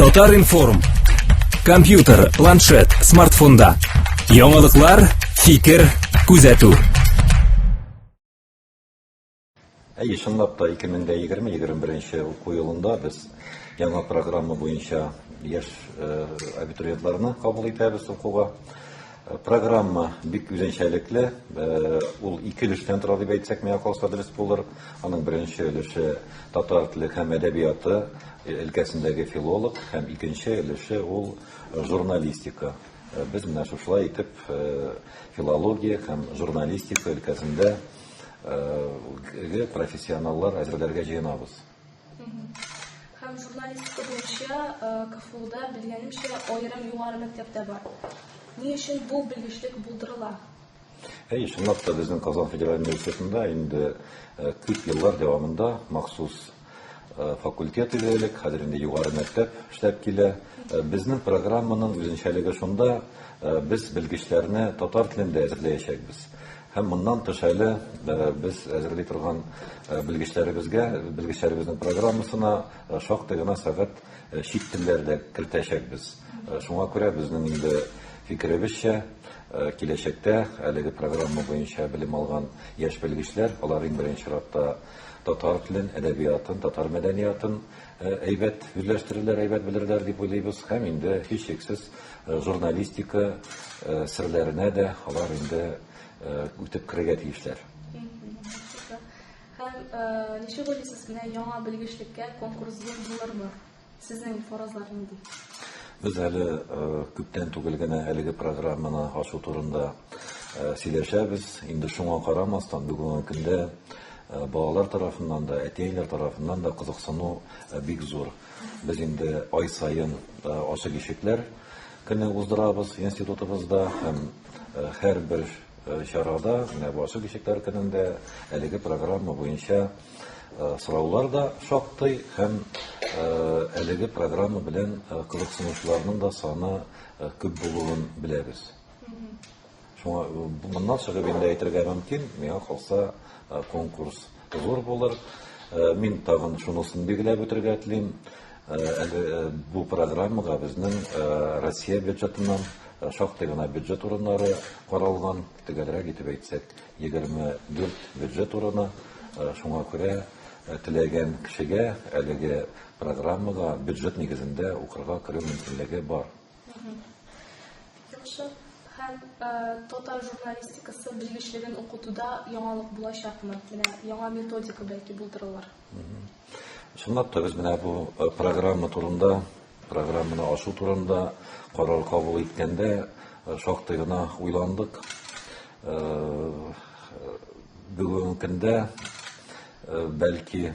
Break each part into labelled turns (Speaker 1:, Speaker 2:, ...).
Speaker 1: Татар-информ. Компьютер, планшет, смартфонда. Яңалыклар, фикер, күзәтү.
Speaker 2: Әйе, чынлап та 2020-21 уку елында без яңа программа буенча яшь э, абитуриентларны кабул итәбез укуга. Э, программа бик үзенчәлекле, э, ул ике өлештән тора дип әйтсәк, миңа калса дөрес булыр. Аның беренче өлеше татар теле һәм әдәбияты өлкәсендәге филолог һәм икенче өлеше ул журналистика. Без менә шушылай итеп филология һәм журналистика өлкәсендә профессионаллар әзерләргә җыенабыз.
Speaker 3: Һәм журналистика буенча КФУда, белгәнемчә, аерым югары мәктәп тә бар. Ни өчен бу белгечлек булдырыла?
Speaker 2: Әйе, чынлап та безнең Казан федераль университетында инде күп еллар дәвамында махсус факультет иде элек, хәзер инде югары мәктәп эшләп килә. Безнең программаның үзенчәлеге шунда, без белгечләрне татар телендә әзерләячәкбез. Һәм моннан тыш әле без әзерли торган белгечләребезгә, белгечләребезнең программасына шактый гына сәгать чит телләр дә кертәчәкбез. Шуңа күрә безнең инде фикеребезчә, киләчәктә әлеге программа буенча белем алган яшь белгечләр, алар иң беренче чиратта татар телен, әдәбиятын, татар мәдәниятын әйбәт үзләштерерләр, әйбәт белерләр дип уйлыйбыз. Һәм инде һичшиксез журналистика серләренә дә алар инде үтеп керергә тиешләр.
Speaker 3: Һәм ничек уйлыйсыз, менә яңа белгечлеккә конкурс зур булырмы? Сезнең фаразлар нинди?
Speaker 2: Без әле күптән түгел генә әлеге программаны ачу турында сөйләшәбез. Инде шуңа карамастан, бүгенге көндә балалар тарафыннан да, әти-әниләр тарафыннан да кызыксыну бик зур. Без инде ай саен ачык ишекләр көне уздырабыз институтыбызда һәм һәрбер чарада, менә бу ачык ишекләр көнендә әлеге программа буенча сораулар да шактый һәм әлеге программа белән кызыксынучыларның да саны күп булуын беләбез. Шуңа моннан чыгып инде әйтергә мөмкин, миңа калса конкурс зур булыр. Мин тагын шунысын билгеләп үтергә телим. Әле бу программага безнең Россия бюджетыннан шактый гына бюджет урыннары каралган, төгәлрәк итеп әйтсәк, 24 бюджет урыны. Шуңа күрә теләгән кешегә әлеге программага бюджет нигезендә укырга керү мөмкинлеге бар.
Speaker 3: Яхшы. Һәм татар журналистикасы белгечлеген укытуда яңалык булачакмы? Менә яңа методика бәлки булдырылыр.
Speaker 2: Чынлап та без менә бу программа турында, программаны ачу турында карар кабул иткәндә шактый гына уйландык. Бүгенге көндә бәлки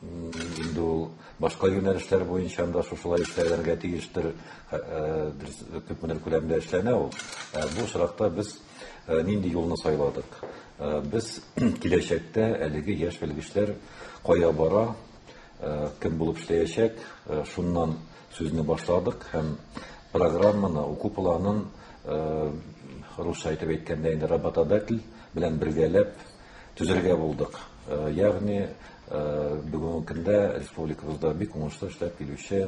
Speaker 2: инде ул башка юнәлешләр буенча да шушылай эшләнергә тиештер, күпмедер күләмдә эшләнә ул. Бу очракта без нинди юлны сайладык? Без киләчәктә әлеге яшь белгечләр кая бара, кем булып эшләячәк, шуннан сүзне башладык һәм программаны, уку планын русча әйтеп әйткәндә инде работодатель белән бергәләп төзергә булдык. Ягъни бүгенге көндә республикабызда бик уңышлы эшләп килүче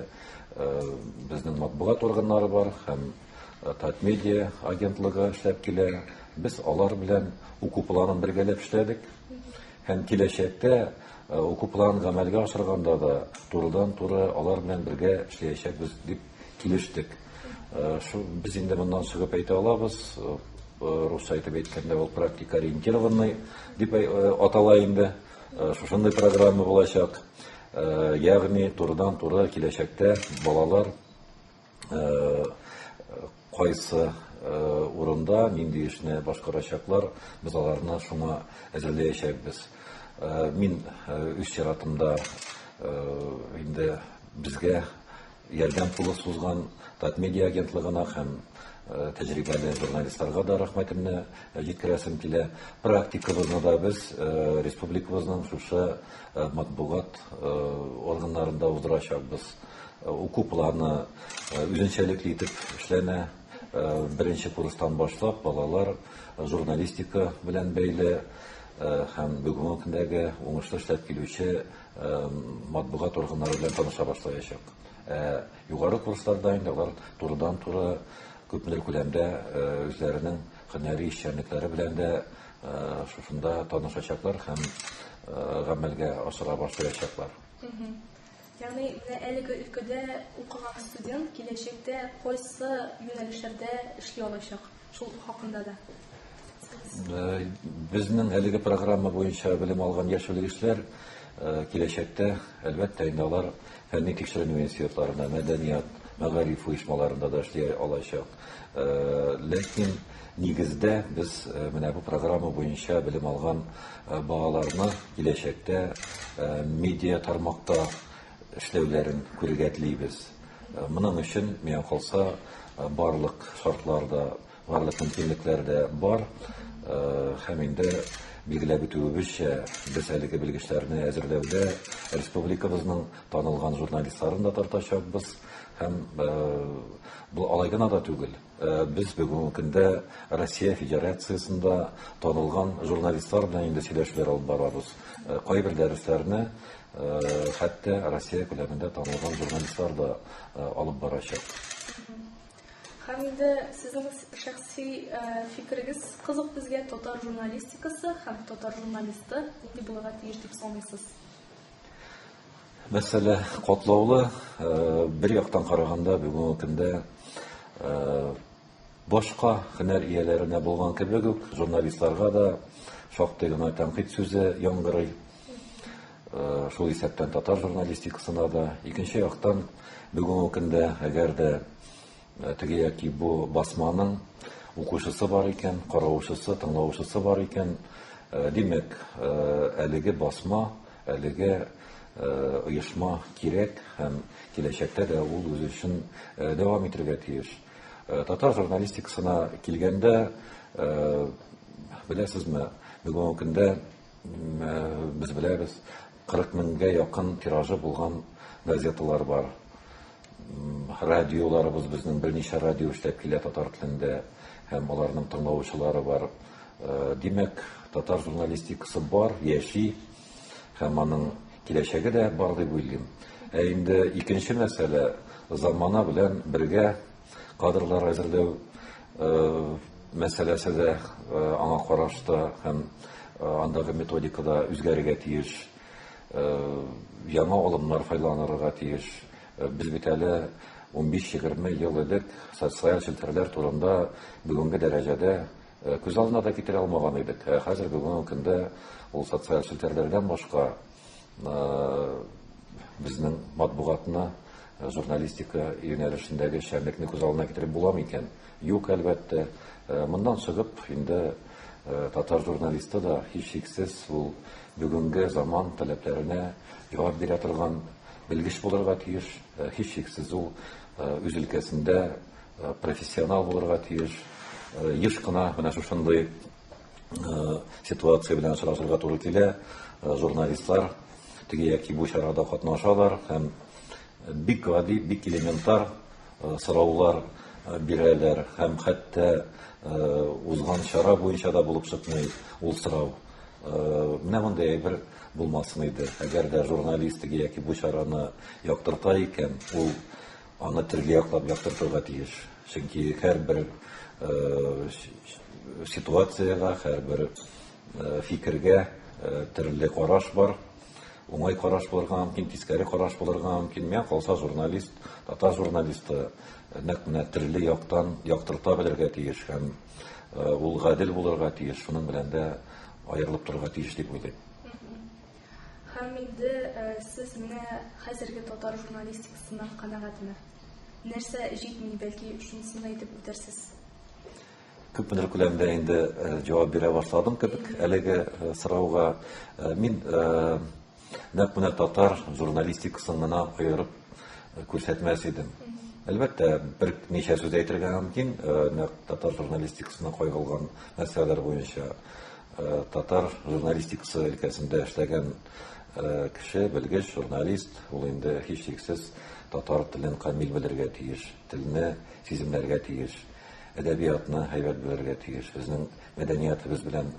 Speaker 2: безнең матбугат органнары бар һәм Татмедиа агентлыгы эшләп килә. Без алар белән уку планын бергәләп эшләдек. Һәм киләчәктә уку планын гамәлгә ашырганда да турыдан-туры алар белән бергә эшләячәкбез дип килештек. Шу без инде моннан чыгып әйтә алабыз, русча әйтеп әйткәндә ул практика ориентированный дип атала инде. Шушындый программа булачак. Ягъни турыдан-туры киләчәктә балалар кайсы урында нинди эшне башкарачаклар, без аларны шуңа әзерләячәкбез. Мин үз чиратымда инде безгә ярдәм кулы сузган Татмедиа агентлыгына һәм тәҗрибәле журналистларга да рәхмәтемне җиткерәсем килә. Практикабызны да без республикабызның шушы матбугат органнарында уздырачакбыз. Уку планы үзенчәлекле итеп эшләнә. Беренче курстан башлап балалар журналистика белән бәйле һәм бүгенге көндәге уңышлы эшләп килүче матбугат органнары белән таныша башлаячак. Ә югары курсларда инде алар турыдан-туры күпмедер күләмдә үзләренең һөнәри эшчәнлекләре белән дә шушында танышачаклар һәм гамәлгә ашыра башлаячаклар.
Speaker 3: Ягъни менә әлеге өлкәдә укыган студент киләчәктә кайсы юнәлешләрдә эшли алачак? Шул хакында да.
Speaker 2: Безнең әлеге программа буенча белем алган яшь белгечләр киләчәктә, әлбәттә, инде алар фәнни тикшеренү институтларында, мәдәният, мәгариф оешмаларында да эшли алачак. Ләкин нигездә без менә бу программа буенча белем алган балаларны киләчәктә медиа тармакта эшләүләрен күрергә телибез. Моның өчен, миңа калса, барлык шартлар да, барлык мөмкинлекләр дә бар. Һәм инде билгеләп үтүебезчә, без әлеге белгечләрне әзерләүдә республикабызның танылган журналистларын да тартачакбыз. Һәм бу алай гына да түгел. Без бүгенге көндә Россия Федерациясендә танылган журналистлар белән инде сөйләшүләр алып барабыз. Кайбер дәресләрне хәтта Россия күләмендә танылган журналистлар да алып барачак.
Speaker 3: Һәм инде сезнең шәхси фикерегез кызык безгә, татар журналистикасы һәм татар журналисты нинди булырга тиеш дип саныйсыз?
Speaker 2: Мәсьәлә катлаулы. Бер яктан караганда, бүгенге көндә башка һөнәр ияләренә булган кебек үк, журналистларга да шактый гына тәнкыйть сүзе яңгырый. Шул исәптән татар журналистикасына да. Икенче яктан, бүгенге көндә, әгәр дә теге яки бу басманың укучысы бар икән, караучысы, тыңлаучысы бар икән, димәк, әлеге басма, әлеге оешма кирәк һәм киләчәктә дә ул үз эшен дәвам итәргә тиеш. Татар журналистикасына килгәндә, беләсезме, бүгенге көндә без беләбез, 40 меңгә якын тиражы булган газеталар бар. Радиоларыбыз, безнең берничә радио эшләп килә татар телендә һәм аларның тыңлаучылары бар. Димәк, татар журналистикасы бар, яши һәм аның киләчәге дә бар дип уйлыйм. Ә инде икенче мәсьәлә, замана белән бергә кадрлар әзерләү мәсьәләсе дә аңа караш та һәм андагы методика да үзгәрергә тиеш. Яңа алымнар файдаланырга тиеш. Без бит әле 15-20 ел элек социаль челтәрләр турында бүгенге дәрәҗәдә күз алдына да китерә алмаган идек. Ә хәзер бүгенге көндә ул социаль челтәрләрдән башка безнең матбугатны, журналистика юнәлешендәге эшчәнлекне күз алдына китереп була микән? Юк, әлбәттә. Моннан чыгып, инде татар журналисты да һичшиксез ул бүгенге заман таләпләренә җавап бирә торган белгеч булырга тиеш. Һичшиксез ул үз өлкәсендә профессионал булырга тиеш. Еш кына менә шушындый ситуация белән очрашырга туры килә. Журналистлар теге яки бу чарада катнашалар һәм бик гади, бик элементар сораулар бирәләр һәм хәтта узган чара буенча да булып чыкмый ул сорау. Менә мондый әйбер булмасын иде. Әгәр дә журналист теге яки бу чараны яктырта икән, ул аны төрле яклап яктыртырга тиеш. Чөнки һәрбер ситуациягә, һәрбер фикергә төрле караш бар. Уңай караш булырга мөмкин, тискәре караш булырга мөмкин. Миңа калса, журналист, татар журналисты нәкъ менә төрле яктан яктырта белергә тиеш һәм ул гадел булырга тиеш, шуның белән дә аерылып торырга тиеш дип уйлыйм.
Speaker 3: Һәм инде сез менә хәзерге татар журналистикасыннан канәгатьме? Нәрсә җитми, бәлки шунысын әйтеп үтерсез?
Speaker 2: Күпмедер күләмдә инде җавап бирә башладым кебек әлеге сорауга. Мин нәкъ менә татар журналистикасын гына аерып күрсәтмәс идем. Әлбәттә, бер ничә сүз әйтергә мөмкин, нәкъ татар журналистикасына кайгылган мәсьәләләр буенча. Татар журналистикасы өлкәсендә эшләгән кеше, белгеч, журналист, ул инде һичшиксез татар телен камил белергә тиеш, телне сиземләргә тиеш, әдәбиятны һәйбәт белергә тиеш, безнең мәдәниятыбыз белән,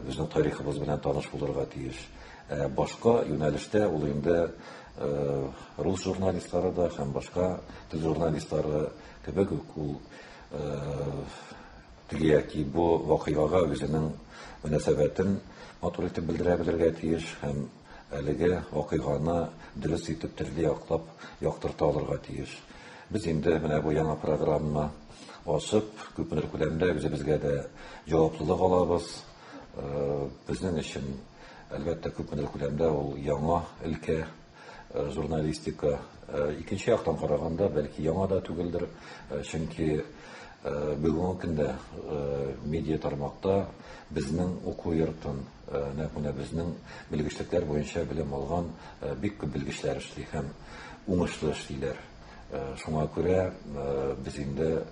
Speaker 2: безнең тарихыбыз белән таныш булырга тиеш. Башка юнәлештә ул инде рус журналистлары да һәм башка тел журналистлары кебек үк ул теге яки бу вакыйгага үзенең мөнәсәбәтен матур итеп белдерә белергә тиеш һәм әлеге вакыйганы дөрес итеп төрле яклап яктырта алырга тиеш. Без инде менә бу яңа программа ачып, күпмедер күләмдә үзебезгә дә җаваплылык алабыз. Безнең өчен, әлбәттә, күпмедер күләмдә ул яңа өлкә журналистика. Икенче яктан караганда, бәлки яңа да түгелдер, чөнки бүгенге көндә медиа тармакта безнең уку йортын, нәкъ менә безнең белгечлекләр буенча белем алган бик күп белгечләр эшли һәм уңышлы эшлиләр. Шуңа күрә без инде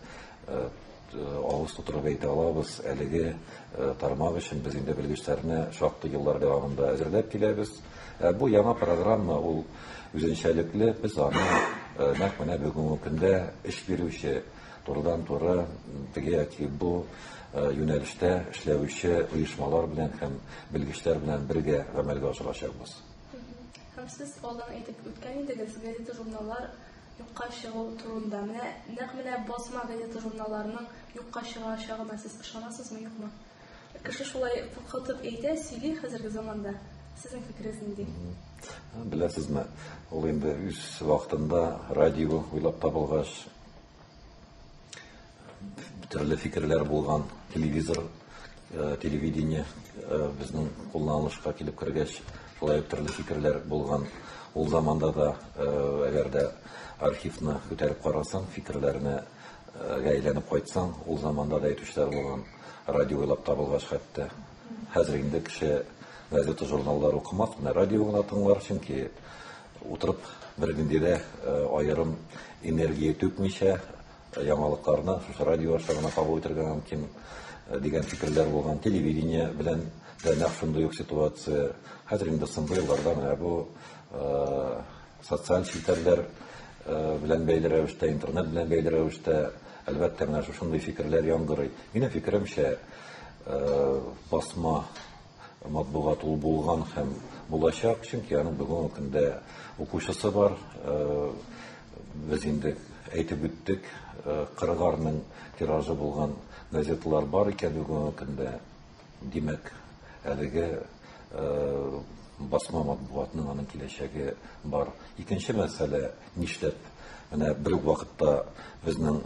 Speaker 2: авыз тутырып әйтә алабыз, әлеге тармак өчен без инде белгечләрне шактый еллар дәвамында әзерләп киләбез. Бу яңа программа ул үзенчәлекле, без аны нәкъ менә бүгенге көндә эш бирүче, турыдан-туры теге яки бу юнәлештә эшләүче оешмалар белән һәм белгечләр белән бергә гамәлгә ашырачакбыз.
Speaker 3: Һәм сез алдан әйтеп үткән идегез, газета-журналлар юкка чыгу турында. Менә нәкъ менә басма газета-журналларның юкка чыгачагына сез ышанасызмы, юкмы? Кеше шулай куркытып әйтә, сөйли хәзерге заманда. Сезнең фикерегез нинди?
Speaker 2: Беләсезме, ул инде үз вакытында радио уйлап табылгач, төрле фикерләр булган, телевизор, телевидение безнең кулланылышка килеп кергәч, шулай ук төрле фикерләр булган. Ул заманда да, әгәр дә архивны күтәреп карасаң, фикерләрне әйләнеп кайтсаң, ул заманда да әйтүчеләр булган, радио уйлап табылгач хәтта. Хәзер инде кеше газета, журналлар укымас, менә радио гына тыңлар, чөнки утырып бернинди дә аерым энергия түкмичә яңалыкларны шушы радио аша гына кабул итәргә мөмкин дигән фикерләр булган. Телевидение белән дә нәкъ шундый ук ситуация. Хәзер инде соңгы елларда менә бу социаль челтәрләр белән бәйле рәвештә, интернет белән бәйле рәвештә, әлбәттә, менә шушындый фикерләр яңгырый. Минем фикеремчә, басма матбугат ул булган һәм булачак, чөнки аның бүгенге көндә укучысы бар. Без инде әйтеп үттек, 40 мең тиражы булган газеталар бар икән бүгенге көндә. Димәк, әлеге басма матбугатның аның киләчәге бар. Икенче мәсьәлә, нишләп менә бер үк вакытта безнең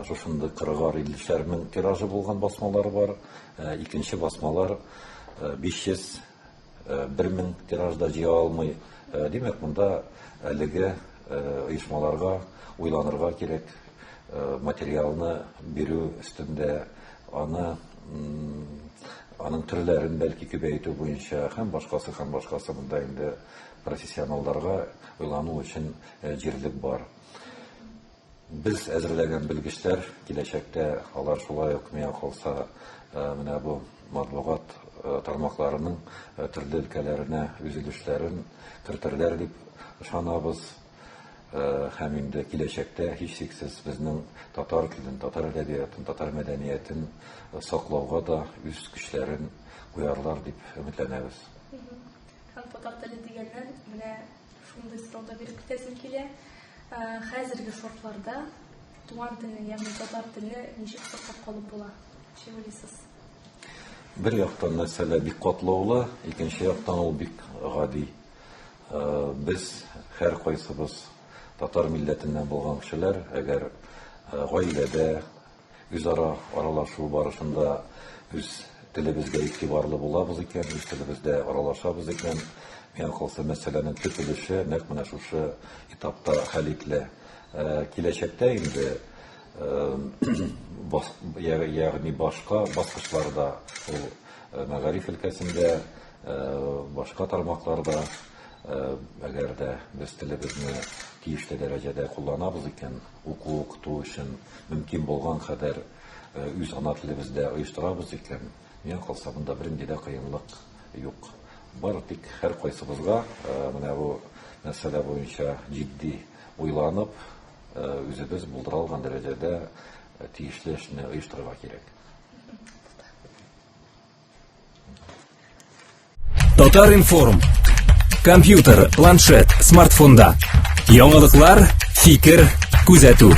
Speaker 2: шушындый кырыгар иллешәр мең тиражы булган басмалар бар, икенче басмалар 500, 1000 тираж да җыя алмый. Димәк, монда әлеге оешмаларга уйланырга кирәк, материалны бирү өстендә, аны аның төрләрен бәлки күбәйтү буенча һәм башкасы, һәм башкасы. Монда инде профессионалларга уйлану өчен җирлек бар. Без әзерләгән белгечләр киләчәктә алар шулай ук миңа калса менә бу матбугат тармакларының төрле өлкәләренә үз өлешләрен кертерләр дип ышанабыз. Һәм инде киләчәктә һичшиксез безнең татар телен, татар әдәбиятын, татар мәдәниятен саклауга да үз көчләрен куярлар дип өметләнәбез.
Speaker 3: Һәм татар теле дигәннән менә шундый сорау да биреп китәсем килә. Хәзерге шартларда туган телне, ягъни татар телне ничек саклап калып була? Ничек уйлыйсыз?
Speaker 2: Бер яктан мәсьәлә бик катлаулы, икенче яктан ул бик гади. Без һәр кайсыбыз татар милләтеннән булган кешеләр, әгәр гаиләдә үзара аралашу барышында үз телебезгә игътибарлы булабыз икән, үз телебездә аралашабыз икән, миңа калса мәсьәләнең төп өлеше нәкъ менә шушы этапта хәл ителә. Киләчәктә инде ягъни башка баскычларда, ул мәгариф өлкәсендә, башка тармакларда, әгәр дә без телебезне тиешле дәрәҗәдә кулланабыз икән, уку укыту өчен мөмкин булган кадәр үз ана телебездә оештырабыз икән, миңа калса монда бернинди дә кыенлык юк. Бары тик һәр кайсыбызга менә бу мәсьәлә буенча җитди уйланып, үзебез булдыра алган дәрәҗәдә тиешле эшне оештырырга кирәк.
Speaker 1: Татар информ. Компьютер, планшет, смартфонда. Яңалыклар, фикер, күзәтү.